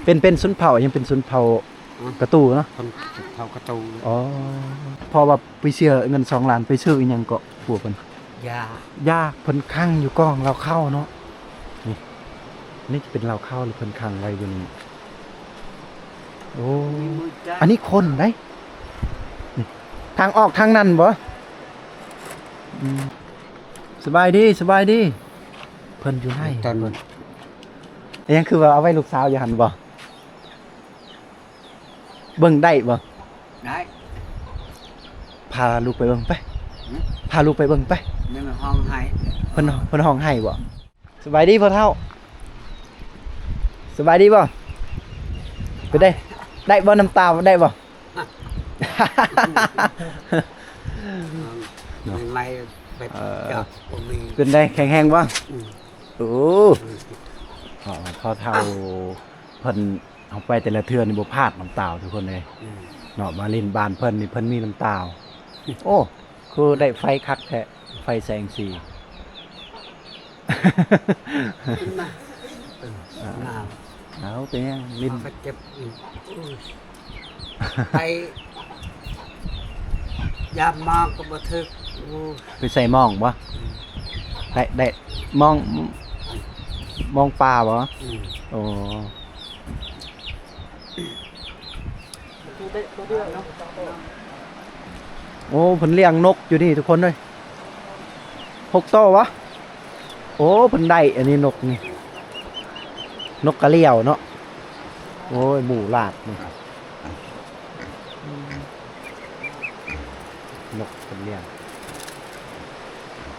ເປັນ ເປັນຊົນເຜົ່າຫຍັງ? ເປັນຊົນເຜົ່າ ອືມ ກະຕູເນາະ ເຜົ່າກະຕູ. ອໍ ເພາະວ່າໄປເສຍເງິນສອງລ້ານ ໄປຊື້ອີ່ຫຍັງເກາະຜົວເພິ່ນ? ຢາ ຢາ ເພິ່ນຂັງຢູ່ກ້ອງເຫຼົ້າເຂົ້າເນາະ. ນີ້ ນີ້ຈະເປັນເຫຼົ້າເຂົ້າ ຫຼືເພິ່ນຂັງໄວ້ຢູ່ນີ້. ໂອ້ ອັນນີ້ຄົນໃດ໋. ທາງອອກທາງນັ້ນບໍ່? ອືມ ສະບາຍດີ ສະບາຍດີ. ເພິ່ນຢູ່ໃນ ເພິ່ນ ອີຫຍັງ ຄືວ່າເອົາໄວ້ລູກສາວຢູ່ຫັ້ນບໍ່? ເບິ່ງໄດ້ບໍ່? ໄດ້ ພາລູກໄປເບິ່ງໄປ. ຫື? ພາລູກໄປເບິ່ງໄປ. ແມ່ນຮ້ອງໄຫ້ ເພິ່ນ ເພິ່ນຮ້ອງໄຫ້ບໍ່? ສະບາຍດີພໍ່ເຖົ້າ ສະບາຍດີບໍ່? ເປັນໄດ ໄດ້ບໍ່? ນ້ຳຕາໄດ້ບໍ່? ໃໝ່ໆ ໄປ ເອີ ຈັບບໍ່ມີ. ເປັນໄດ ແຂງແຮງບໍ່? ອືມ ໂອ້ ອືມ ພໍ່ເຖົ້າເພິ່ນ ເຮົາໄປແຕ່ລະເທື່ອນີ້ບໍ່ພາດນ້ຳຕາວທຸກຄົນເອີຍ. ອືມ ເນາະ ມາຫຼິ້ນບ້ານເພິ່ນນີ້ ເພິ່ນມີນ້ຳຕາວ. ໂອ້ ຄືໄດ້ໄຟຄັກແທ້ ໄຟແສງສີ. ມາ ເອີ ໜາວ ເອົາ ເປັນຫຍັງ? ຫຼິ້ນ ເຮົາກໍເຈັບອີກ. ໂອ້ຍ ໄປຢາມມາກໍບໍ່ຖືກ. ໂອ້ຍ ໄປໃສ່ມອງບໍ່? ອືມ ໄດ້ ໄດ້ມອງ ມອງປ່າບໍ່? ອືມ ໂອ້ ໂອ້ ເພິ່ນລ້ຽງນົກຢູ່ນີ້ທຸກຄົນເອີຍ. ຫົກໂຕຫວາ? ໂອ້ ເພິ່ນໄດ້ອັນນີ້ ນົກນີ້ ນົກກະຫຼຽວເນາະ. ໂອ້ຍ ໝູຫຼາດນີ້ ນົກເພິ່ນລ້ຽງ.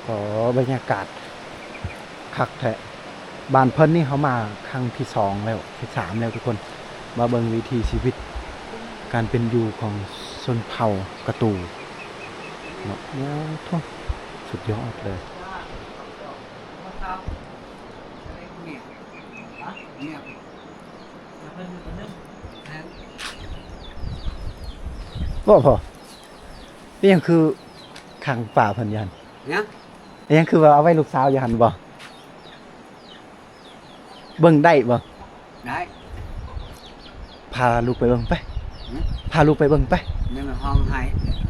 ອໍ ບັນຍາກາດຄັກແທ້. ບ້ານເພິ່ນນີ້ເຮົາມາຄັ້ງທີສອງແລ້ວ ທີສາມແລ້ວທຸກຄົນ. ມາເບິ່ງວິຖີຊີວິດການເປັນຢູ່ຂອງຊົນເຜົ່າກະຕູເນາະ. ໂອ້ໂທ້ ສຸດຍອດເລີຍ. ບໍ່ພໍ ເປັນຫຍັງຄືຂັງປ້າເພິ່ນຢູ່ຫັ້ນ? ຫຍັງ? ເປັນຫຍັງຄືວ່າເອົາໄວ້ລູກສາວຢູ່ຫັ້ນບໍ່? ເບິ່ງໄດ້ບໍ່? ໄດ້ ພາລູກໄປເບິ່ງໄປ. ຫື? ພາລູກໄປເບິ່ງໄປ. ແມ່ນຮ້ອງໄຫ້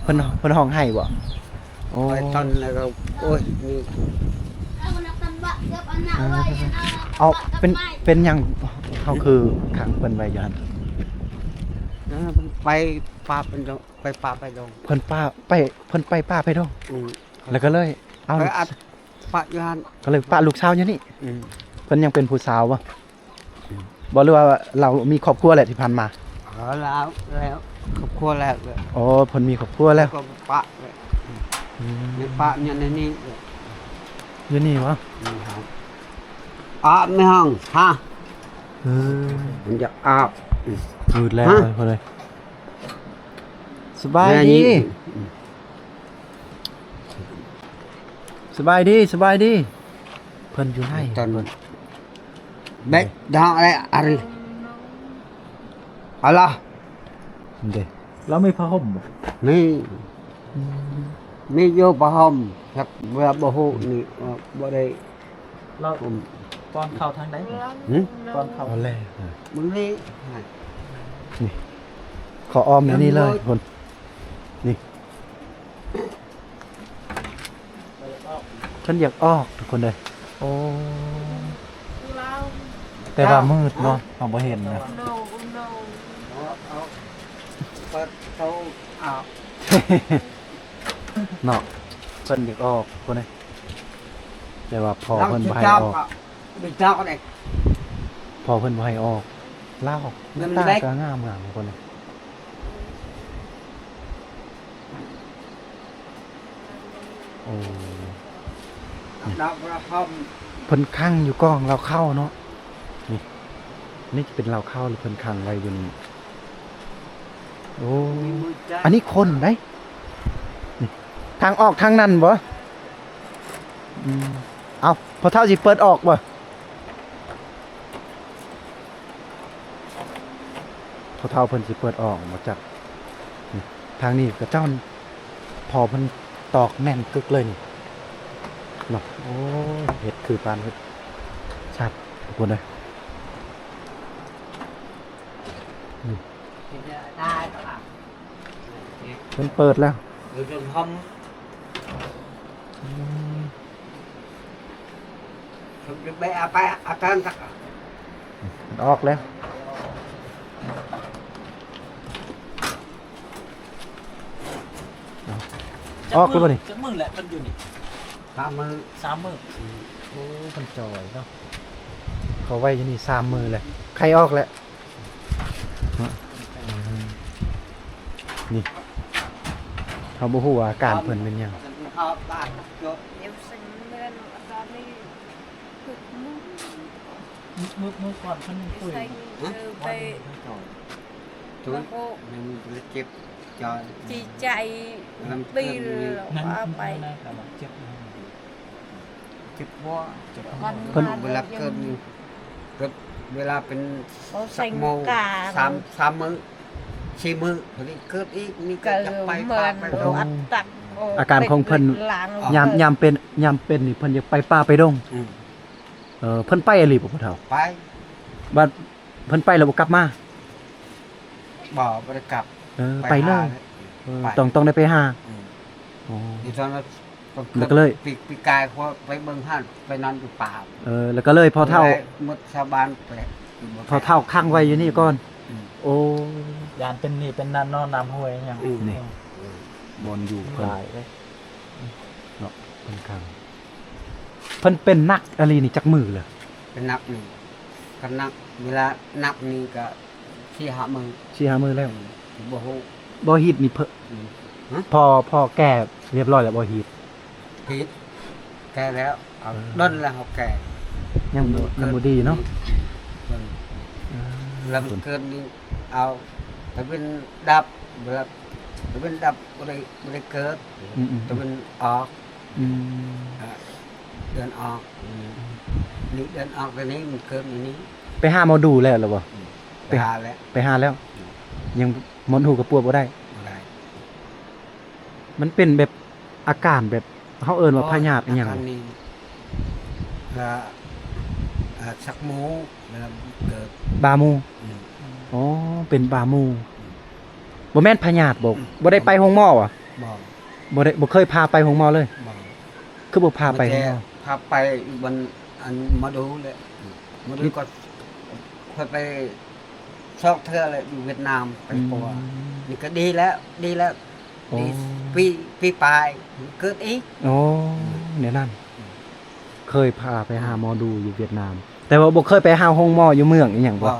ເພິ່ນ ເພິ່ນຮ້ອງໄຫ້ບໍ່? ໂອ້ ຂ້ອຍຕົນແລ້ວກໍ ໂອ້ຍ ນີ້ ເອົາ ເປັນ ເປັນຫຍັງເຮົາຄືຂັງເພິ່ນໄວ້ຢູ່ຫັ້ນ? ເອີ ໄປປ່າໄປດອງ ໄປປ່າໄປດອງ. ເພິ່ນປ່າໄປ ເພິ່ນໄປປ່າໄປດອງ. ອືມ ແລ້ວກໍເລີຍ ເອົາ ເອີ ອັດ ປະຢູ່ຫັ້ນ ກໍເລີຍປະລູກສາວຢູ່ນີ້. ອືມ ເພິ່ນຍັງເປັນຜູ້ສາວບໍ່? ອືມ ບໍ່ ຫຼືວ່າລາວມີຄອບຄົວແລ້ວທີ່ຜ່ານມາ? ເອີ ລາວແລ້ວ ຄອບຄົວແລ້ວ. ອໍ ເພິ່ນມີຄອບຄົວແລ້ວ ກໍປະແລ້ວ. ອືມ ແມ່ນປະຢູ່ໃນນີ້ ຢູ່ນີ້ຫວາ? ອືມ ອາບໃນຫ້ອງ ຮະ. ເອີ ມັນຢາກອາບ ອືມ ມືດແລ້ວ ຮະ ເພິ່ນເອີຍ. ສະບາຍດີ ສະບາຍດີ ສະບາຍດີ. ເພິ່ນຢູ່ໃນ ເພິ່ນ ເບະດາແລອາຣີ ອາລາ ເດ້ ລາວມີຜ້າຫົ່ມບໍ່? ມີ ອືມ ມີຢູ່ຜ້າຫົ່ມ ຈັກວ່າບໍ່ຮູ້ນີ້ ເອີ ບໍ່ໄດ້ ລາວ ອືມ ປ້ອນເຂົ້າທາງໃດ? ຫຶ? ປ້ອນເຂົ້າ ເອົາແລ້ວ ເບິ່ງນີ້ ນີ້ ຂໍອ້ອມຢູ່ນີ້ເລີຍ ເອີ ພຸ້ນ ນີ້ ເພິ່ນຢາກອອກທຸກຄົນເດີ. ໂອ້ ແຕ່ວ່າມືດເນາະ ເຮົາບໍ່ເຫັນນະ. ເນາະ ເພິ່ນຢາກອອກພຸ້ນເດ ແຕ່ວ່າພໍ່ເພິ່ນບໍ່ໃຫ້ອອກ. ເປັນເຈົ້າເດ້ ພໍ່ເພິ່ນບໍ່ໃຫ້ອອກ. ລາວ ໜ້າຕາກໍງາມໆ ຄົນນີ້. ໂອ້ ດອກລະຫອມ ເພິ່ນຂັງຢູ່ກ້ອງເຫຼົ້າເຂົ້າເນາະ. ນີ້ ນີ້ຈະເປັນເຫຼົ້າເຂົ້າ ຫຼືເພິ່ນຂັງໄວ້ຢູ່ນີ້. ໂອ້ ອັນນີ້ຄົນໃດ໋. ນີ້ ທາງອອກທາງນັ້ນບໍ່? ອືມ ເອົ້າ ພໍ່ເຖົ້າຊິເປີດອອກບໍ່? ພໍ່ເຖົ້າເພິ່ນຊິເປີດອອກບໍ່ຈັກ. ນີ້ ທາງນີ້ຂະເຈົ້າ ພໍ່ເພິ່ນຕອກແໜ້ນກຶກເລີຍນີ້ເນາະ. ໂອ້ຍ ເຮັດຄືປານເຮັດສັດພຸ້ນເດີ. ເພິ່ນເປີດແລ້ວ. ອືມ ອອກແລ້ວ. ອອກແລ້ວບໍ່ນີ້? ຈັກມື້ແຫຼະເພິ່ນຢູ່ນີ້? ສາມມື້. ສາມມື້. ໂອ້ ເພິ່ນຈ່ອຍເນາະ. ເຂົາໄວ້ຢູ່ນີ້ສາມມື້ແລ້ວ ໄຄອອກແລ້ວ. ນີ້ ເຮົາບໍ່ຮູ້ວ່າອາການເພິ່ນເປັນຫຍັງ. ມື້ ມື້ກ່ອນເພິ່ນ ໄປ ເຈັບ ຈອຍ ປີ ເຈັບຫົວ ເພິ່ນ ເວລາເກີດນີ້ ເກີດເວລາເປັນສັກໂມງ ສາມ ສາມມື້ ສີ່ມື້ ເພິ່ນເກີດອີກ. ນີ້ກໍຢາກໄປປ່າໄປດົງ. ອາການຂອງເພິ່ນ ຍາມ ຍາມເປັນ ຍາມເປັນນີ້ ເພິ່ນຢາກໄປປ່າໄປດົງ. ອືມ ເອີ ເພິ່ນໄປອີ່ຫຼີບໍ່ ພໍ່ເຖົ້າ? ໄປ. ບັດເພິ່ນໄປແລ້ວບໍ່ກັບມາ? ບໍ່ ບໍ່ໄດ້ກັບ. ເອີ ໄປເລີຍ. ເອີ ຕ້ອງ ຕ້ອງໄດ້ໄປຫາ. ອືມ ໂອ້ ແລ້ວກໍເລີຍ ປີ ປີກາຍ ໄປເບິ່ງຫັ້ນ ໄປນອນຢູ່ປ່າ. ເອີ ແລ້ວກໍເລີຍພໍ່ເຖົ້າ ໝົດຊາວບ້ານ ພໍ່ເຖົ້າຂັງໄວ້ຢູ່ນີ້ກ່ອນ. ອືມ ໂອ້ ຢ້ານເປັນນີ້ເປັນນັ້ນເນາະ ນ້ຳຫ້ວຍຫຍັງ. ອືມ ນີ້ ອືມ ບ່ອນຢູ່ເພິ່ນ ຫຼາຍເດ້ ເນາະ ເພິ່ນຂັງ. ເພິ່ນເປັນໜັກອີ່ຫຼີນີ້ຈັກມື້ແລ້ວ? ເປັນໜັກນີ້ ຄັນໜັກ ເວລາໜັກນີ້ກໍສີ່ຫ້າມື້. ສີ່ຫ້າມື້ແລ້ວ. ອືມ ບໍ່ຮູ້ ບໍ່ຮີດນີ້ເພິ່ນ ອືມ ພໍ ພໍແກ່ຮຽບຮ້ອຍແລ້ວບໍ່ຮີດ? ຮີດ ແກ່ແລ້ວ. ເອົາ ເອີ ດົນແລ້ວເຮົາແກ່ ຍັງບໍ່ ຍັງບໍ່ດີເນາະ. ອືມ ເອີ ແລ້ວມັນເກີດນີ້ ເອົາ ຕາເວັນດັບ ເວລາຕາເວັນດັບ ບໍ່ໄດ້ ບໍ່ໄດ້ເກີດ. ອືມໆ ຕາເວັນອອກ. ອືມ ເດືອນອອກ. ອືມ ນີ້ເດືອນອອກ ດຽວນີ້ມັນເກີດຢູ່ນີ້. ໄປຫາໝໍດູແລ້ວ ແລ້ວບໍ່? ອືມ ໄປຫາແລ້ວ ໄປຫາແລ້ວ. ອືມ ຍັງໝໍດູກໍປົວບໍ່ໄດ້. ບໍ່ໄດ້. ມັນເປັນແບບ ອາການແບບ ເຮົາເອີ້ນວ່າພະຍາດອີ່ຫຍັງ? ອາການນີ້ ລະ ອາ ຊັກມູ ລະເກີດ ບາໝູ. ອືມ ອໍ ເປັນບາໝູ. ອືມ ບໍ່ແມ່ນພະຍາດບໍ່? ອືມ ບໍ່ໄດ້ໄປໂຮງໝໍຫວາ? ບໍ່ ບໍ່ໄດ້ ບໍ່ເຄີຍພາໄປໂຮງໝໍເລີຍ? ບໍ່. ຄືບໍ່ພາໄປໂຮງໝໍ? ພາໄປຢູ່ບ່ອນອັນໝໍດູແຫຼະ. ໝໍດູກໍຂ້ອຍໄປສອງເທື່ອແລ້ວ ຢູ່ຫວຽດນາມ ໄປປົວ. ອືມ ນີ້ກໍດີແລ້ວ ດີແລ້ວ. ອໍ ດີ ປີ ປີປາຍເກີດອີກ. ອໍ ອືມ ແນວນັ້ນ. ອືມ ເຄີຍພາໄປຫາໝໍດູຢູ່ຫວຽດນາມ ແຕ່ວ່າບໍ່ເຄີຍໄປຫາໂຮງໝໍຢູ່ເມືອງອີ່ຫຍັງບໍ່? ບໍ່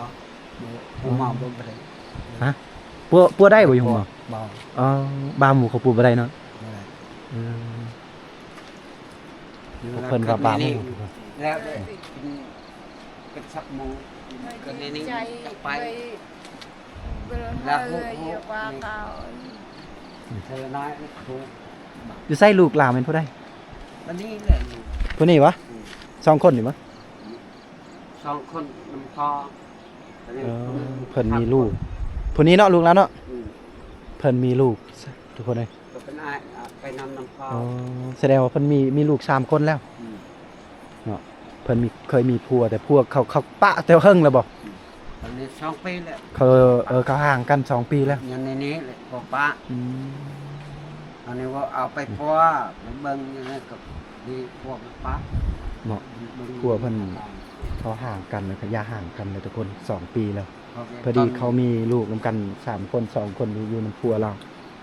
ບໍ່ ໂຮງໝໍບໍ່ ບໍ່ໄດ້. ຮະ? ປົວ ປົວໄດ້ບໍ່ຢູ່ໂຮງໝໍ? ບໍ່. ອໍ ບາໝູເຂົາປົວບໍ່ໄດ້ເນາະ? ບໍ່ໄດ້. ເອີ ເພິ່ນວ່າບາໝູ ແລ້ວ ເປັນສັກໝູ ກໍໃນນີ້ໄປ ແລ້ວ ຢູ່ໃສ? ລູກຫຼານແມ່ນຜູ້ໃດ? ອັນນີ້ແຫຼະ. ຜູ້ນີ້ຫວາ? ອືມ ສອງຄົນນີ້ຫວາ? ສອງຄົນນຳພໍ່. ເອີ ເພິ່ນມີລູກ ຜູ້ນີ້ເນາະ ລູກລາວເນາະ. ອືມ ເພິ່ນມີລູກ ທຸກຄົນເອີຍ. ກໍເປັນອ້າຍ ອາ ໄປນຳ ນຳພໍ່. ອໍ ສະແດງວ່າເພິ່ນມີ ມີລູກສາມຄົນແລ້ວ. ອືມ ເນາະ ເພິ່ນມີ ເຄີຍມີຜົວ ແຕ່ຜົວເຂົາ ເຂົາປະແຕ່ເຫິງແລ້ວບໍ່? ອືມ ອັນນີ້ສອງປີແລ້ວ. ເຂົາ ເອີ ເຂົາຫ່າງກັນສອງປີແລ້ວ. ຍັງໃນນີ້ແຫຼະບໍ່ປະ. ອືມ ອັນນີ້ວ່າເອົາໄປປົວ ໄປເບິ່ງຢູ່ນີ້ກໍດີ ຜົວມັນປະເນາະ. ຜົວເພິ່ນ ເຂົາຫ່າງກັນ ແລ້ວກໍຢ່າຮ້າງກັນແລ້ວ ທຸກຄົນ ສອງປີແລ້ວ. ພໍດີເຂົາມີລູກນຳກັນສາມຄົນ ສອງຄົນຢູ່ນຳຜົວລາວ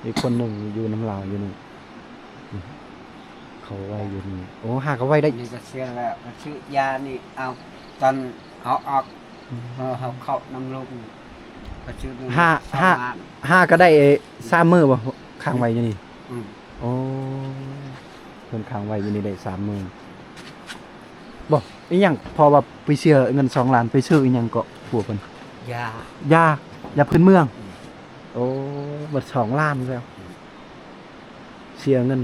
ອີກຄົນໜຶ່ງຢູ່ນຳລາວຢູ່ນີ້. ເຂົາໄວ້ຢູ່ນີ້. ໂອ້ ຫາກໍໄວ້ໄດ້. ນີ້ກໍເສຍແລ້ວ ກໍຊື້ຢານີ້ ເອົາ ຕອນເຮົາອອກ. ອືມ ເຮົາເຂົ້ານຳລູກ ກໍຊື້ ຫາ ຫາ ຫາກໍໄດ້ສາມມື້ບໍ່ ຂັງໄວ້ຢູ່ນີ້? ອືມ ໂອ້ ເພິ່ນຂັງໄວ້ຢູ່ນີ້ໄດ້ສາມມື້. ບໍ່ ອີ່ຫຍັງ ເພາະວ່າໄປເສຍເງິນສອງລ້ານ ໄປຊື້ອີ່ຫຍັງເກາະຜົວເພິ່ນ? ຢາ ຢາ ຢາພື້ນເມືອງ. ອືມ ໂອ້ ເບິດສອງລ້ານແລ້ວ. ອືມ ເສຍເງິນ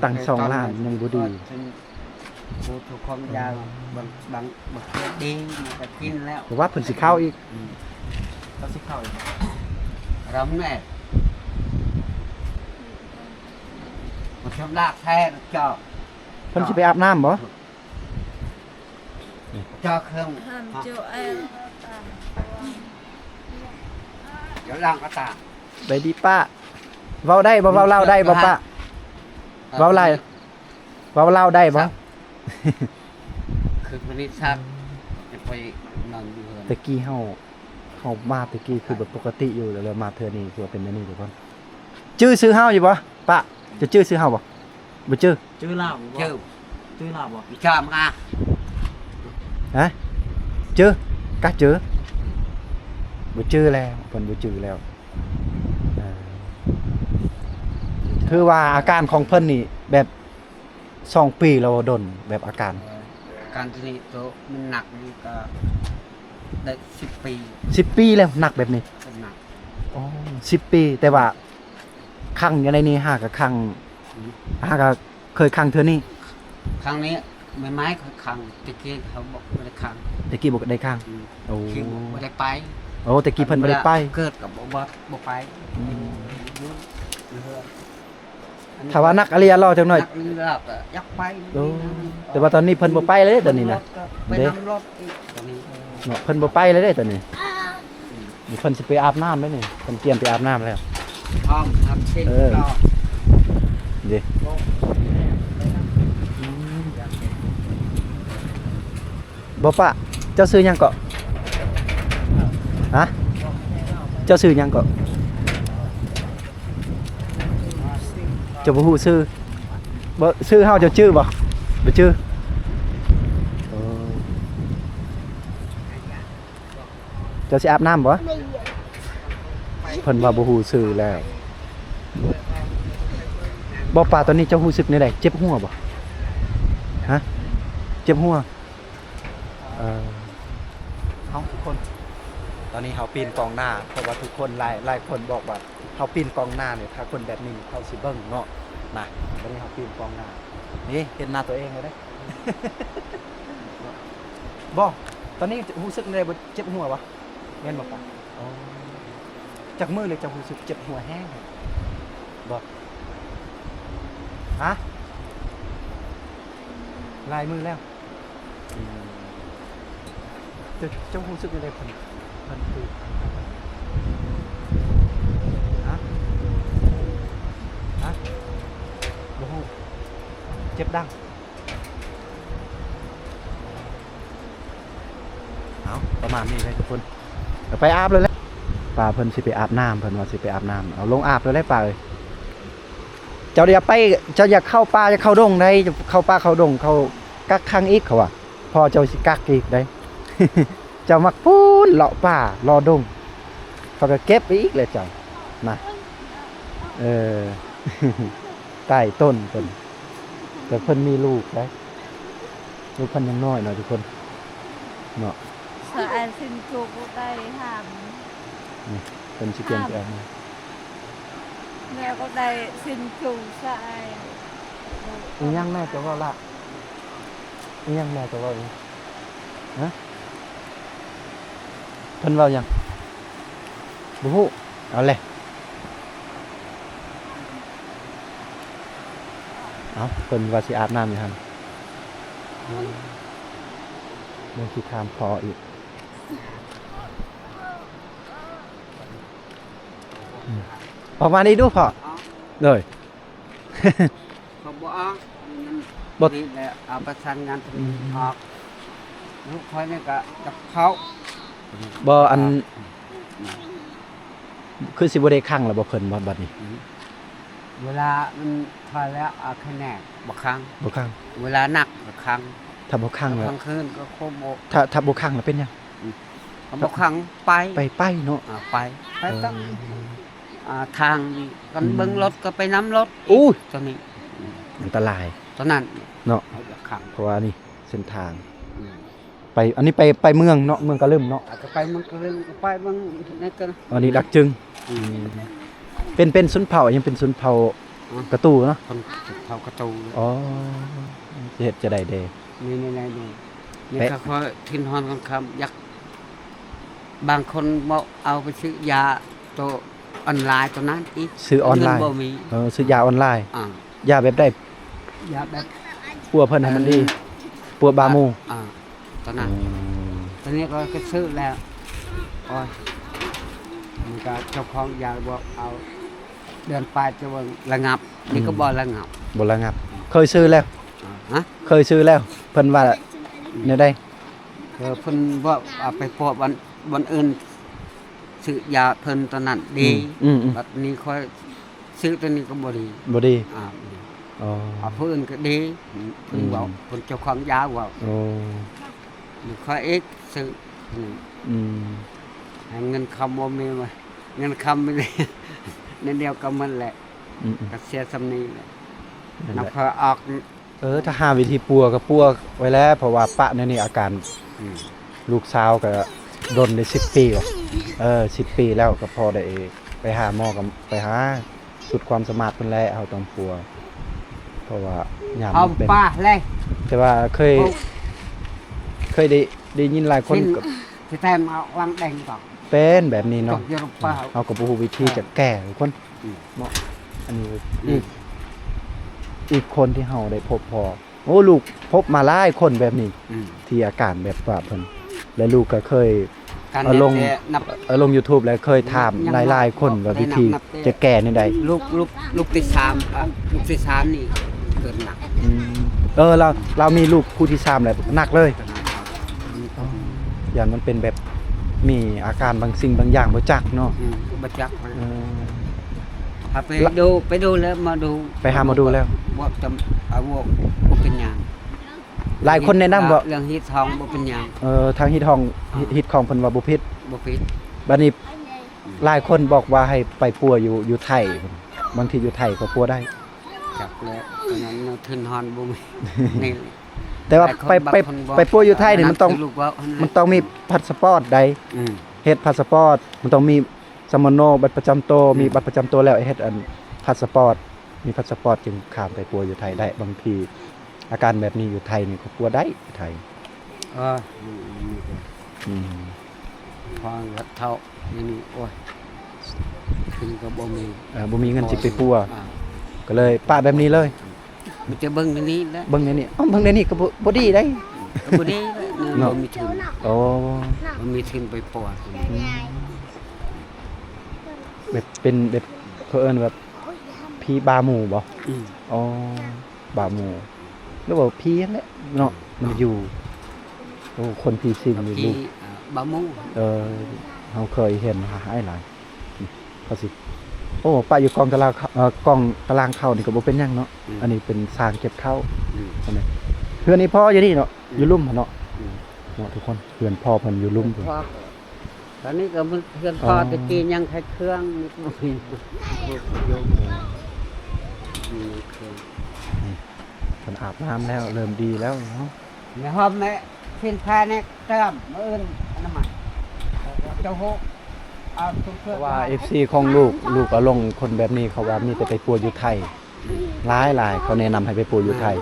ຕັ້ງສອງລ້ານຍັງບໍ່ດີ. ເອີ ເພິ່ນ ຜູ້ທຸກຄົນຢາ ບາງ ບາງ ບາງເທື່ອດີ ມັນກໍກິນແລ້ວ ເພາະວ່າເພິ່ນຊິເຂົ້າອີກ. ອືມ ກໍຊິເຂົ້າອີກ ລຳແນ່ ມັນຊຳລາກແທ້ເຈົ້າ. ເພິ່ນຊິໄປອາບນ້ຳບໍ່? ເຈົ້າເຄື່ອງ ຫ້າມເຈົ້າແອລ ອືມ ອືມ ລ້າງກະຕາ. ໄປດີປ້າ. ເວົ້າໄດ້ບໍ່? ເວົ້າລາວໄດ້ບໍ່ປ້າ? ເວົ້າລາວ ເວົ້າລາວໄດ້ບໍ່? ຄືພະນິດສັກ ຈະໄປນອນຢູ່ເຮືອນ. ແຕ່ກີ້ເຮົາ ເຮົາມາແຕ່ກີ້ຄືແບບປົກກະຕິຢູ່ ແລ້ວມາເທື່ອນີ້ຄືວ່າເປັນແນວນີ້ທຸກຄົນ. ຈື່ຊື່ເຮົາຢູ່ບໍ່ປ້າ? ຈະຈື່ຊື່ເຮົາບໍ່? ບໍ່ຈື່. ຈື່ລາວບໍ່? ຈື່. ຈື່ລາວບໍ່? ຈາມງາ. ຮະ? ຈື່? ກະຈື່? ບໍ່ຈື່ແລ້ວ ເພິ່ນບໍ່ຈື່ແລ້ວ. ເອີ ຖືວ່າອາການຂອງເພິ່ນນີ້ແບບສອງປີແລ້ວບໍ່ດົນ ແບບອາການ? ອາການໂຕນີ້ໂຕມັນໜັກນີ້ກໍໄດ້ສິບປີ. ສິບປີແລ້ວ ໜັກແບບນີ້? ໜັກ. ອໍ ສິບປີ ແຕ່ວ່າຂັງຢູ່ໃນນີ້ຫາກະຂັງ ອືມ ຫາກະ ເຄີຍຂັງເທື່ອນີ້? ຄັ້ງນີ້ໃໝ່ໆ ຂ້ອຍຂັງ. ແຕ່ກີ້ເຂົາບໍ່ ບໍ່ໄດ້ຂັງ. ແຕ່ກີ້ບໍ່ໄດ້ຂັງ. ອືມ ໂອ້ ຄືບໍ່ໄດ້ໄປ. ໂອ້ ແຕ່ກີ້ເພິ່ນບໍ່ໄດ້ໄປ. ເວລາເກີດກໍບໍ່ ບໍ່ ບໍ່ໄປ. ອືມ ຢູ່ ຢູ່ເຮືອນ. ຖ້າວ່າໜັກອີ່ຫຼີ ລໍຈັກໜ້ອຍ ໜັກອີ່ຫຼີກໍຢາກໄປ. ໂອ້ ແຕ່ວ່າຕອນນີ້ເພິ່ນບໍ່ໄປເລີຍ ຕອນນີ້ນະ. ໄປນຳລົດອີກຕອນນີ້. ເນາະ ເພິ່ນບໍ່ໄປເລີຍເດ້ຕອນນີ້. ນີ້ເພິ່ນຊິໄປອາບນ້ຳແລ້ວນີ້ ເພິ່ນກຽມໄປອາບນ້ຳແລ້ວ. ພ້ອມທຳເສັດ ເອີ ເນາະ ເດ້. ອືມ ບໍ່ປະ ເຈົ້າຊື່ຫຍັງເກາະ? ຮະ? ເຈົ້າຊື່ຫຍັງເກາະ? ເຈົ້າບໍ່ຮູ້ຊື່? ບໍ່ ຊື່ເຮົາເຈົ້າຈື່ບໍ່? ບໍ່ຈື່. ເອີ ເຈົ້າຊິອາບນ້ຳບໍ່? ເພິ່ນວ່າບໍ່ຮູ້ຊື່ແລ້ວ. ບໍ່ປາ ຕອນນີ້ເຈົ້າຮູ້ສຶກແນວໃດ? ເຈັບຫົວບໍ່? ຮະ? ເຈັບຫົວ? ເອີ ເຮົາທຸກຄົນ ຕອນນີ້ເຮົາປິ່ນກອງໜ້າ ເພາະວ່າທຸກຄົນຫຼາຍ ຫຼາຍຄົນບອກວ່າ ເຮົາປິ່ນກອງໜ້ານີ້ ຖ້າຄົນແບບນີ້ເຂົາຊິເບິ່ງເນາະ. ນະ ຕອນນີ້ເຮົາປິ່ນກອງໜ້າ ນີ້ເຫັນໜ້າຕົວເອງແລ້ວເດ້. ບໍ່ ຕອນນີ້ຮູ້ສຶກແນວໃດບໍ່? ເຈັບຫົວບໍ່? ແມ່ນບໍ່ປະ? ອໍ ຈັກມື້ແລ້ວເຈົ້າຮູ້ສຶກເຈັບຫົວແຮງບໍ່? ຮະ? ຫຼາຍມື້ແລ້ວ. ອືມ ເຈົ້າ ເຈົ້າຮູ້ສຶກຈັ່ງໃດ? ເພິ່ນ ເພິ່ນຄື ຮະ? ຮະ? ບໍ່ຮູ້ ເຈັບດັງ. ເອົາ ປະມານນີ້ເລີຍທຸກຄົນ. ເອົາໄປອາບເລີຍແຫຼະ ປ້າເພິ່ນຊິໄປອາບນ້ຳ ເພິ່ນວ່າຊິໄປອາບນ້ຳ. ເອົາລົງອາບເລີຍແຫຼະປ້າເອີຍ. ເຈົ້າຢ່າໄປ ເຈົ້າຢ່າເຂົ້າປ່າ ຢ່າເຂົ້າດົງໃດ ເຂົ້າປ່າເຂົ້າດົງ ເຂົາກັກຂັງອີກ ເຂົາວ່າ ພໍ່ເຈົ້າຊິກັກອີກໃດ. ເຈົ້າມັກພຸ້ນເລາະປ່າເລາະດົງ ເຂົາກໍເກັບໄປອີກແຫຼະເຈົ້ານະ. ເອີ ໃຕ້ຕົ້ນເພິ່ນ ແຕ່ເພິ່ນມີລູກໃດ໋ ລູກເພິ່ນຍັງນ້ອຍເນາະທຸກຄົນເນາະ. ສະອາຍຊິນໂຈບໍ່ໄດ້ຫ້າມ ນີ້ເພິ່ນຊິປ່ຽນແປງ ແລ້ວກໍໄດ້ຊິນໂຈສະອາຍ. ອີຫຍັງແນ່ເຈົ້າເວົ້າລະ? ອີຫຍັງແນ່ເຈົ້າເວົ້ານີ້? ຮະ? ເພິ່ນເວົ້າຫຍັງ? ບໍ່ຮູ້. ເອົາແຫຼະ ເອົາ ເພິ່ນວ່າຊິອາບນ້ຳຢູ່ຫັ້ນ ຍັງຊິຖາມພໍ່ອີກ. ອືມ ປະມານນີ້ດູພໍ່. ໂດຍ. ເຂົາບໍ່ອອກ ມັນບໍ່ ນີ້ແຫຼະ ເອົາປະສານງານ ອືມ ອອກ. ລູກຂ້ອຍນີ້ກະຈັກເຂົ້າ ບໍ່ ອັນ ອືມ ຄືຊິບໍ່ໄດ້ຂັງແລ້ວບໍ່ເພິ່ນ ບັດ ບັດນີ້? ອືມ ເວລາມັນພໍແລ້ວ ເອົາຄະແນນບໍ່ຂັງ ບໍ່ຂັງ ເວລາໜັກກໍຂັງ. ຖ້າບໍ່ຂັງແລ້ວ ກາງຄືນກໍຄົງບໍ່ ຖ້າ ຖ້າບໍ່ຂັງແລ້ວເປັນຫຍັງ? ອືມ ຄັນບໍ່ຂັງໄປ ໄປ ໄປເນາະ. ອ່າ ໄປ ໄປ ເອີ ຕ້ອງ ອ່າ ທາງນີ້ ຄັນ ອືມ ເບິ່ງລົດກໍໄປນຳລົດ. ໂອ້ຍ ຕົວນີ້ ອືມ ອັນຕະລາຍ ຕົວນັ້ນເນາະ ເຮົາຢາກຂັງ ເພາະວ່ານີ້ເສັ້ນທາງ ອືມ ໄປ ອັນນີ້ໄປ ໄປເມືອງເນາະ ເມືອງກະລຶມເນາະ. ອາດຈະໄປເມືອງກະລຶມ ກໍໄປເມືອງໃນກະ ອັນນີ້ດັກຈຶງ. ອືມ ເປັນ ເປັນຊົນເຜົ່າຫຍັງ? ເປັນຊົນເຜົ່າ ອືມ ກະຕູເນາະ ເຜົ່າກະຕູ. ອໍ ຊິເຮັດຈັ່ງໃດເດ? ນີ້ ນີ້ ນີ້ ນີ້ ນີ້ ເປັນ ຂ້າຂ້ອຍ ຖິ່ນຮອນຄຳຄຳ ຢາກ ບາງຄົນບໍ່ເອົາໄປຊື້ຢາໂຕອອນລາຍໂຕນັ້ນອີກ ຊື້ອອນລາຍ ເງິນບໍ່ມີ. ເອີ ຊື້ຢາອອນລາຍ. ອ່າ ຢາແບບໃດ? ຢາແບບປົວເພິ່ນໃຫ້ມັນດີ ເອີ ປົວບາໝູ່. ອ່າ ຕອນນັ້ນ ອືມ ຕອນນີ້ກໍ ກໍຊື້ແລ້ວ. ໂອ້ຍ ມັນກໍເຈົ້າຂອງຢາບອກເອົາເດືອນປາຍຈະວ່າລະງັບ ນີ້ກໍບໍ່ລະງັບ ບໍ່ລະງັບ. ເຄີຍຊື້ແລ້ວ? ຮະ? ເຄີຍຊື້ແລ້ວ ເພິ່ນວ່າແນວໃດ? ເອີ ເພິ່ນບອກເອົາໄປປົວບ່ອນ ບ່ອນອື່ນ ຊື້ຢາເພິ່ນຕອນນັ້ນດີ ອືມໆໆ ບັດນີ້ຂ້ອຍຊື້ໂຕນີ້ກໍບໍ່ດີ ບໍ່ດີ ອາ ບໍ່ດີ. ອໍ ເອົາຜູ້ອື່ນກໍດີ ເພິ່ນເວົ້າ ອືມ ເພິ່ນເຈົ້າຂອງຢາເວົ້າ. ໂອ້ ຂ້ອຍເອກຊື້ ອືມ ໃຫ້ເງິນຄຳບໍ່ມີ ວ່າເງິນຄຳມີ ແນວດຽວກັນໝົດແຫຼະ ອືມໆ ກໍເສຍສ່ຳນີ້ແຫຼະ ນັ້ນແຫຼະ ນຳຂ້ອຍອອກ. ເອີ ຖ້າຫາວິທີປົວກໍປົວໄວ້ແລ້ວ ເພາະວ່າປະແນວນີ້ອາການ ອືມ ລູກສາວກໍດົນໄດ້ສິບປີບໍ ເອີ ສິບປີແລ້ວ ກໍພໍໄດ້ໄປຫາໝໍ ກໍໄປຫາສຸດຄວາມສາມາດເພິ່ນແຫຼະ ເຮົາຕ້ອງປົວ ເພາະວ່າຍາມມັນເປັນ ເອົາປະເລີຍ. ແຕ່ວ່າເຄີຍ ໂອ້ ເຄີຍໄດ້ ໄດ້ຍິນຫຼາຍຄົນ ຊິ ກໍ ຊິແຖມເອົາວັງແດງກໍ ເປັນແບບນີ້ເນາະ ເຮົາກໍບໍ່ຮູ້ວິທີຈະແກ້ທຸກຄົນ ອືມ ເນາະ. ອັນນີ້ ອືມ ອີກ ອີກຄົນທີ່ເຮົາໄດ້ພົບພໍ້ ໂອ້ ລູກພົບມາຫຼາຍຄົນແບບນີ້ ອືມ ທີ່ອາການແບບວ່າເພິ່ນ ແລະ ລູກກໍເຄີຍ ການ ເອົາລົງ ແຕ່ນັບ ເອົາລົງ YouTube ແລ້ວເຄີຍຖາມ ຍັງ ຫຼາຍໆຄົນວ່າວິທີ ໄດ້ນັບ ນັບແຕ່ ຈະແກ້ແນວໃດ. ລູກ ລູກ ລູກທີສາມ ອ່າ ລູກທີສາມນີ້ເກີດໜັກ ອືມ ເອີ ລາວ ລາວມີລູກຜູ້ທີສາມແລ້ວໜັກເລີຍ ກໍໜັກ ຢ້ານມັນເປັນແບບ ມີອາການບາງສິ່ງບາງຢ່າງບໍ່ຈັກເນາະ ອືມ ບໍ່ຈັກ ເອີ ຫາໄປ ລະ ດູ ໄປດູແລ້ວ ໝໍດູ ໄປຫາໝໍດູແລ້ວ ບອກຈຳ ເອົາ ບໍ່ເປັນຫຍັງ. ຫຼາຍຄົນແນະນຳບໍ່? ເລື່ອງຮີດທອງບໍ່ເປັນຫຍັງ ເອີ ທາງຮີດທອງ ອ່າ ຮີດຂອງເພິ່ນວ່າບໍ່ຜິດ ບໍ່ຜິດ. ບັດນີ້ ອືມ ຫຼາຍຄົນບອກວ່າໃຫ້ໄປປົວຢູ່ ຢູ່ໄທ ບາງທີຢູ່ໄທກໍປົວໄດ້ ຈັກແລ້ວ ອັນນັ້ນທຶນຮອນບໍ່ມີ ນີ້ ແຕ່ວ່າໄປ ໄປ ໄປປົວຢູ່ໄທນີ້ມັນຕ້ອງ ມັນຕ້ອງມີພາສປອດໃດ ອືມ ເຮັດພາສປອດ ມັນຕ້ອງມີສຳມະໂນ ບັດປະຈຳໂຕ ອືມ ມີບັດປະຈຳໂຕແລ້ວເຮັດອັນພາສປອດ ມີພາສປອດຈຶ່ງຂ້າມໄປປົວຢູ່ໄທໄດ້. ບາງທີອາການແບບນີ້ຢູ່ໄທນີ້ກໍປົວໄດ້ ໄທ ເອີ ມັນ ມັນ ອືມ ພໍເຖົ້ານີ້ ໂອ້ຍ ເພິ່ນກໍບໍ່ມີ ເອີ ບໍ່ມີເງິນຊິໄປປົວ ອ່າ ກໍເລີຍປະແບບນີ້ເລີຍ. ມີແຕ່ເບິ່ງໃນນີ້ແຫຼະ ເບິ່ງໃນນີ້ ເອົ້າ ເບິ່ງໃນນີ້ກໍບໍ່ ບໍ່ດີໄດ໋ ກໍບໍ່ດີແຫຼະ ເນາະ ບໍ່ມີທຶນ ໂອ້ ບໍ່ມີທຶນໄປປົວ ອືມ ແບບເປັນແບບ ເຂົາເອີ້ນວ່າຜີບາໝູບໍ? ອືມ ອໍ ບາໝູ ຫຼືວ່າຜີຫັ້ນແຫຼະເນາະ ມັນຢູ່ ໂອ້ ຄົນຜີສິງຢູ່ ຜີ ເອີ ບາໝູ ເອີ ເຮົາເຄີຍເຫັນຫຼາຍໆ ເຂົາຊິ ໂອ້ ປະຢູ່ກອງຕາລາງ ເອີ ກອງຕາລາງເຂົ້ານີ້ກໍບໍ່ເປັນຫຍັງເນາະ ອືມ ອັນນີ້ເປັນສາງເກັບເຂົ້າ ອືມ ເຫັນໄໝ? ເຮືອນອີ່ພໍ່ຢູ່ນີ້ເນາະ ອືມ ຢູ່ລຸ່ມຫັ້ນເນາະ ອືມ ເນາະທຸກຄົນ ເຮືອນພໍ່ເພິ່ນຢູ່ລຸ່ມພຸ້ນ ເຮືອນພໍ່ ຕອນນີ້ກໍເຮືອນພໍ່ ອໍ ແຕ່ກີ້ຍັງຂາຍເຄື່ອງ ມີ ມີເຄື່ອງ ອືມ ເພິ່ນອາບນ້ຳແລ້ວ ເລີ່ມດີແລ້ວເນາະ ແມ່ຫອມແມ່ຊີ້ນແພແນກເຕີມ ມື້ອື່ນອະນາໄມ ເຈົ້າໂຮ ເອົາ ເພາະວ່າເອັຟຊີຂອງລູກ ລູກເອົາລົງຄົນແບບນີ້ ເຂົາວ່າມີແຕ່ໄປປົວຢູ່ໄທ ຫຼາຍໆ ເຂົາແນະນຳໃຫ້ໄປປົວຢູ່ໄທ ອືມ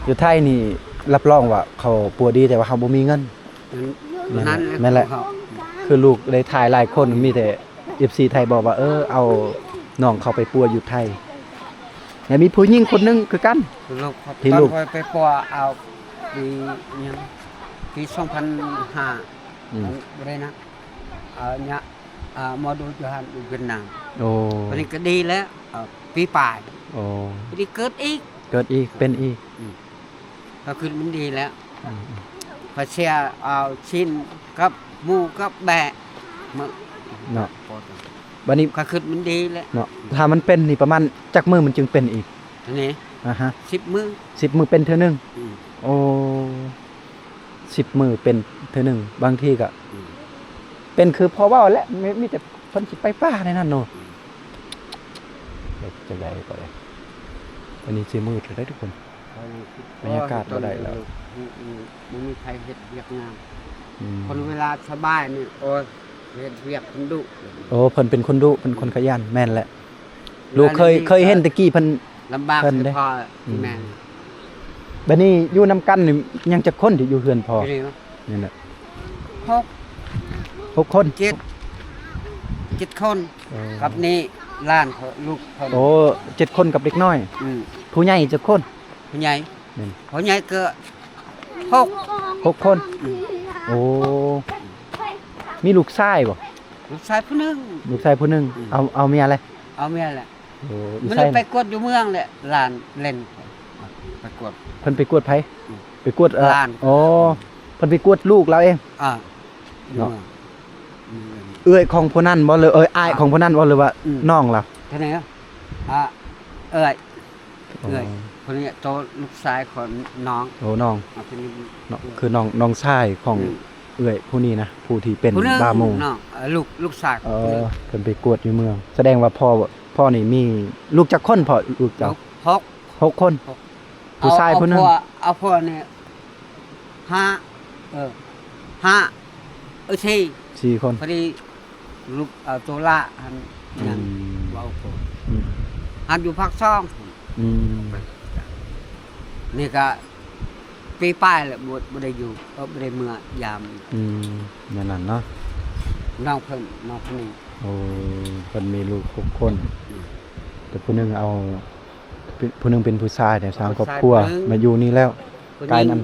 ຢູ່ໄທນີ້ ຮັບຮອງວ່າເຂົາປົວດີ ແຕ່ວ່າເຮົາບໍ່ມີເງິນ ນັ້ນ ແມ່ນແຫຼະ ຄືລູກໄດ້ຖ່າຍຫຼາຍຄົນ ມີແຕ່ເອັຟຊີໄທບອກວ່າ ເອີ ເອົານ້ອງເຂົາໄປປົວຢູ່ໄທ ແລະມີຜູ້ຍິງຄົນໜຶ່ງຄືກັນ ທີ່ລູກ ຕອນຂ້ອຍໄປປົວເອົາປີຫຍັງ ປີສອງພັນຫ້າ ອືມ ບໍ່ໄດ້ນະ ເອົາຍະ ເອົາໝໍດູຢູ່ຫັ້ນ ຢູ່ຫວຽດນາມ ໂອ້ ບັດນີ້ກໍດີແລ້ວ ເອົາປີປາຍ ໂອ້ ບັດນີ້ເກີດອີກ ເກີດອີກ ເປັນອີກ ອືມ ກໍຄືມັນດີແລ້ວ ອືມ ຂ້ອຍເສຍເອົາຊີ້ນກັບໝູກັບແບະ ມາ ເນາະ ບັດນີ້ ຂ້ອຍຄິດມັນດີແລ້ວ ເນາະ ຖ້າມັນເປັນນີ້ປະມານຈັກມື້ມັນຈຶ່ງເປັນອີກ? ອັນນີ້ ອາຮະ ສິບມື້ ສິບມື້ເປັນເທື່ອໜຶ່ງ ອືມ ໂອ້ ສິບມື້ເປັນເທື່ອໜຶ່ງ ບາງທີກໍ ອືມ ເປັນຄືພໍ່ເວົ້າແຫຼະ ມີ ມີແຕ່ເພິ່ນຊິໄປປ່າໃນນັ້ນເນາະ ອືມ ເຮັດຈັ່ງໃດກໍໄດ້ ອັນນີ້ຊິມືດແລ້ວເດ້ທຸກຄົນ ບັນຍາກາດບໍ່ໄດ້ແລ້ວ ອືມ ບໍ່ມີໃຜເຮັດວຽກງານ ອືມ ຄົນເວລາສະບາຍນີ້ ໂອ້ຍ ເຮັດວຽກຄົນດຸ ໂອ້ ເພິ່ນເປັນຄົນດຸ ເປັນຄົນຂະຫຍັນ ອືມ ແມ່ນແຫຼະ ລູກເຄີຍ ເຄີຍເຫັນແຕ່ກີ້ເພິ່ນ ລຳບາກ ເພິ່ນເດ້ ອືມ ແມ່ນ ບັດນີ້ຢູ່ນຳກັນນີ້ຍັງຈັກຄົນທີ່ຢູ່ເຮືອນພໍ່? ຢູ່ນີ້ ນີ້ແຫຼະ ຫົກ ຫົກຄົນ ເຈັດ ເຈັດຄົນ ເອີ ກັບນີ້ຫຼານເຂົາ ລູກເພິ່ນ ໂອ້ ເຈັດຄົນກັບເດັກນ້ອຍ ອືມ ຜູ້ໃຫຍ່ຈັກຄົນ? ຜູ້ໃຫຍ່ ແມ່ນ ພໍ່ໃຫຍ່ກໍຫົກ ຫົກຄົນ ອືມ ໂອ້ ມີລູກຊາຍບໍ່? ລູກຊາຍຜູ້ໜຶ່ງ ລູກຊາຍຜູ້ໜຶ່ງ ອືມ ເອົາ ເອົາເມຍແລ້ວ ເອົາເມຍແລ້ວ. ໂອ້ ຢູ່ໃສ? ໄປກວດຢູ່ເມືອງແຫຼະ ຫຼານເຫຼັ້ນ ໄປກວດ. ເພິ່ນໄປກວດໃຜ? ອືມ ໄປກວດ ເອີ ຫຼານ. ອໍ ເພິ່ນໄປກວດລູກລາວເອງ. ອ່າ ຢູ່ເມືອງ. ເນາະ ຢູ່ເມືອງ. ເອື້ອຍຂອງຜູ້ນັ້ນບໍ່ ຫຼື ເອື້ອຍ ອ້າຍຂອງຜູ້ນັ້ນບໍ່ ຫຼືວ່າ ອືມ ນ້ອງລາວ? ເທົ່າໃດ? ອ່າ ເອື້ອຍ ອໍ ເອື້ອຍ ຜູ້ນີ້ໂຕລູກຊາຍຂອງນ້ອງ. ໂອ້ ນ້ອງ ອ່າ ຜູ້ນີ້ ເນາະ ເອື້ອຍ ຄືນ້ອງ ນ້ອງຊາຍຂອງ ອືມ ເອື້ອຍຜູ້ນີ້ນະ ຜູ້ທີ່ເປັນ ຜູ້ໜຶ່ງ ບ້າໝູ່ ນ້ອງ ເອີ ລູກ ລູກຊາຍ ເອີ ຜູ້ໜຶ່ງ. ເພິ່ນໄປກວດຢູ່ເມືອງ. ສະແດງວ່າພໍ່ ພໍ່ນີ້ມີລູກຈັກຄົນພໍ່? ລູກເຈົ້າ ຫົກ ຫົກຄົນ. ຫົກ ຜູ້ຊາຍຜູ້ໜຶ່ງ. ເອົາ ເອົາຜົວ ເອົາຜົວນີ້ ຫ້າ ເອີ ຫ້າ ເອີ ສີ່ ສີ່ຄົນ. ພໍດີລູກ ເອົາໂຕລະຫັ້ນ ອືມ ຍັງເວົ້າໂພດ ອືມ ຫັ້ນຢູ່ພາກສອງ. ອືມ ນີ້ກະປີປາຍແລ້ວ ບໍ່ ບໍ່ໄດ້ຢູ່ ເອີ ບໍ່ໄດ້ເມືອຢາມ. ອືມ ແນວນັ້ນເນາະ ນ້ອງເພິ່ນ ນ້ອງຄົນນີ້. ໂອ້ ເພິ່ນມີລູກຫົກຄົນ. ອືມ ແຕ່ຜູ້ໜຶ່ງເອົາ ຜູ້ໜຶ່ງເປັນຜູ້ຊາຍ ແຕ່ສ້າງຄອບຄົວ ຜູ້ຊາຍຜູ້ໜຶ່ງ ມາຢູ່ນີ້ແລ້ວ. ຜູ້ຍິງ ກາຍນັ້ນ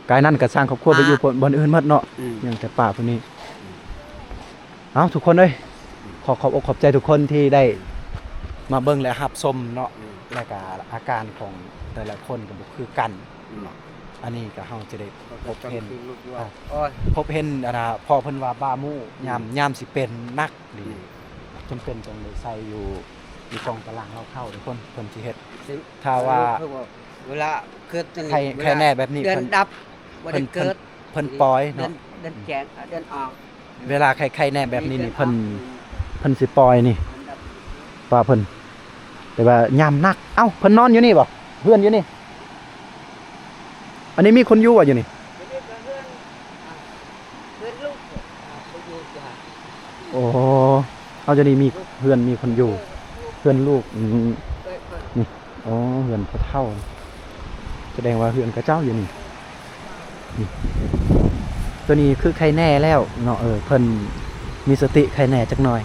ກາຍນັ້ນກໍສ້າງຄອບຄົວ ອ່າ ໄປຢູ່ບ່ອນ ບ່ອນອື່ນໝົດເນາະ. ອືມ ຍັງແຕ່ປ້າຜູ້ນີ້. ເອົ້າ ທຸກຄົນເອີຍ ອືມ ຂໍຂອບອົກຂອບໃຈທຸກຄົນທີ່ໄດ້ມາເບິ່ງ ແລະ ຮັບຊົມເນາະ. ອືມ ແລະ ກະອາການຂອງແຕ່ລະຄົນກໍບໍ່ຄືກັນເນາະ. ອືມ ອັນນີ້ກໍເຮົາຈະໄດ້ພົບເຫັນ ອ່າ ໂອ້ຍ ພົບເຫັນ ອັນນ່າ ພໍ່ເພິ່ນວ່າບ້າໝູ່ ອືມ ຍາມ ຍາມຊິເປັນໜັກ ຫຼື ອືມ ຈຳເປັນຕ້ອງໄດ້ໃສ່ຢູ່ ຢູ່ຊ່ອງຕາລ່າງເລົ່າເຂົ້າ ທຸກຄົນ ເພິ່ນຊິເຮັດ. ຖ້າວ່າ ເວລາເກີດຈັ່ງ ໄຂ້ ໄຂ້ແນ່ແບບນີ້ ເດືອນດັບ ບໍ່ໄດ້ເກີດ ເພິ່ນ ເພິ່ນປ່ອຍເນາະ ເດືອນ ເດືອນແຈ້ງ ເດືອນອອກ. ເວລາໄຂ້ ໄຂ້ແນ່ແບບນີ້ນີ້ ເພິ່ນ ເດືອນອອກ ເພິ່ນຊິປ່ອຍນີ້ ເດືອນດັບ ວ່າເພິ່ນ ແຕ່ວ່າຍາມໜັກ. ເອົ້າ ເພິ່ນນອນຢູ່ນີ້ບໍ່? ເຮືອນຢູ່ນີ້? ອັນນີ້ມີຄົນຢູ່ບໍ່ ຢູ່ນີ້? ເຮືອນລູກ ໂອ້ ເອົາ ຢູ່ນີ້ມີເຮືອນ ມີຄົນຢູ່ ເຮືອນລູກ. ອືມ ນີ້ ອໍ ເຮືອນພໍ່ເຖົ້າ ສະແດງວ່າເຮືອນເຂົາເຈົ້າຢູ່ນີ້. ນີ້ ໂຕນີ້ຄືໄຄແນ່ແລ້ວເນາະ. ເອີ ເພິ່ນມີສະຕິໄຄແນ່ຈັກໜ່ອຍ.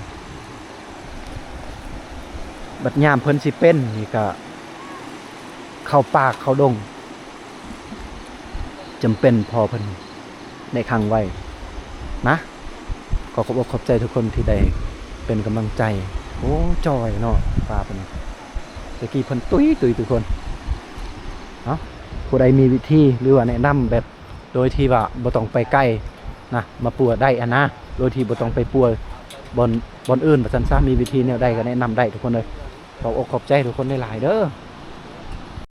ບັດຍາມເພິ່ນຊິເປັນນີ້ກະເຂົ້າປ່າເຂົ້າດົງ ຈຳເປັນພໍ່ເພິ່ນໄດ້ຂັງໄວ້ນະ. ຂໍຂອບອົກຂອບໃຈທຸກຄົນທີ່ໄດ້ເປັນກຳລັງໃຈ. ໂອ້ ຈ່ອຍເນາະ ປ້າເພິ່ນ ແຕ່ກີ້ເພິ່ນຕຸ້ຍໆ ທຸກຄົນ. ເອົ້າ ຜູ້ໃດມີວິທີ ຫຼືວ່າແນະນຳແບບ ໂດຍທີ່ວ່າບໍ່ຕ້ອງໄປໄກນະ ມາປົວໄດ້ຫັ້ນນະ ໂດຍທີ່ບໍ່ຕ້ອງໄປປົວບ່ອນ ບ່ອນອື່ນວ່າຊັ້ນຊະ. ມີວິທີແນວໃດກໍແນະນຳໄດ້ທຸກຄົນເອີຍ. ຂອບອົກຂອບໃຈທຸກຄົນຫຼາຍໆເດີ.